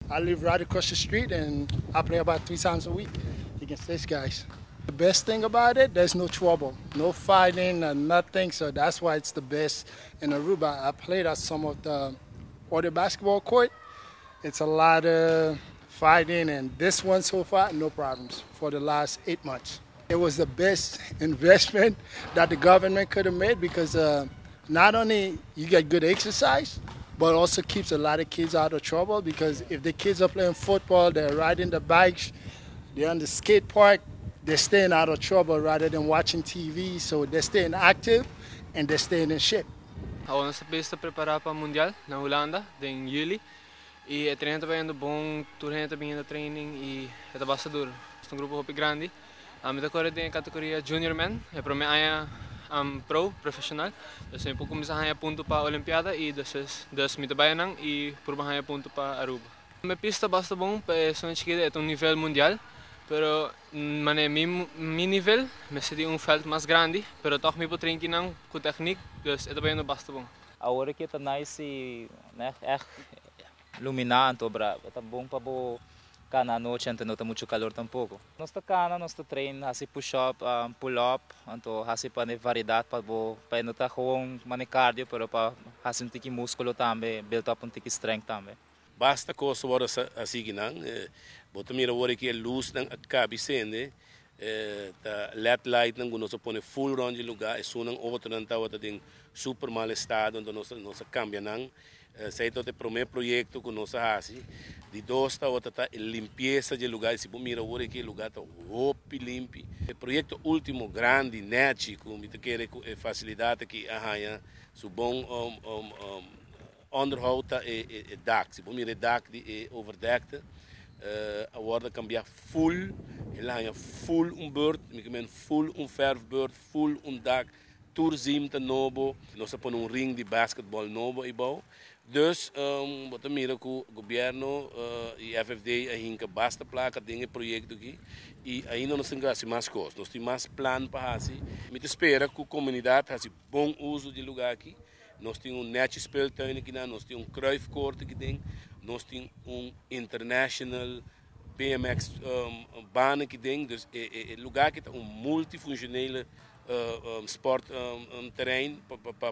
I live right across the street and I play about three times a week against these guys. The best thing about it, there's no trouble, no fighting and nothing, so that's why it's the best in Aruba. I played at some of the other basketball court. It's a lot of fighting, and this one so far, no problems for the last 8 months. It was the best investment that the government could have made because not only you get good exercise, but also keeps a lot of kids out of trouble, because if the kids are playing football, they're riding the bikes, they're on the skate park, they're staying out of trouble rather than watching TV. So they're staying active and they're staying in shape. Nos ta prepara pa Mundial na Hulanda, na juli. Y e training ta bayendo bon, tur hende ta bin training y ta basta duro. Ta un grupo hopi grandi. Mi ta core den categoria Junior Men, e prome aña pro, profesional. Dus mi por cuminsa gana punto pa Olimpiada y dus mi ta bay y por gana punto pa Aruba. Mi pista basta bon, pa esun chikito ta un nivel mundial. Pero mane mi nivel, mester di un veld mas grandi, pero toch mi por train nan cu techniek, dus ta bayendo basta bon. Awor aki ta nice, ne, echt lumina, bra, ta bon pa bo cana anochi, anto no ta mucho calor tampoco. Nos ta cana, nos ta train, hasi push up, pull up, anto hasi pa variedad pa bo pa no ta gewoon mane cardio, pero pa hasi un tiki musculo tambe, build up un tiki strength tambe. Basta cos awor asina, no? Bo ta mira awor cu e luz nan a caba sende, ta LED light nan nos pone full rond e lugar, e nan otro nan tawata den super mal estado, anto nos a cambia nan. Esey ta e prome proyecto cu nos a haci. Di dos ta otro ta limpeza di lugar, si bo mira awor aki e lugar ta hopi limpi. E proyecto ultimo grandi, nechi, cu mi ta kere facilidad cu a haya su bon onderhoud ta e dak. Si bo mira e dak di e overdekte, awor a cambia full, el a haya full un beurt, mi kiermen full un verfbeurt, full un dak, tur zim ta nobo, nos a pone un ring di basketball nobo ey. Dus, bo ta mira cu gobierno y FFD a hinca basta placa den e proyecto aki y ainda nos tin cu haci mas cos, nos tin mas plan pa haci. Mi ta spera cu e comunidad haci bon uso di e lugar aki. Nos tin un nechi speeltuin aki, nos tin un Cruyff court aki den, nos tin un international BMX baan aki den, dus e lugar aki ta un multifunctionele sport terrein pa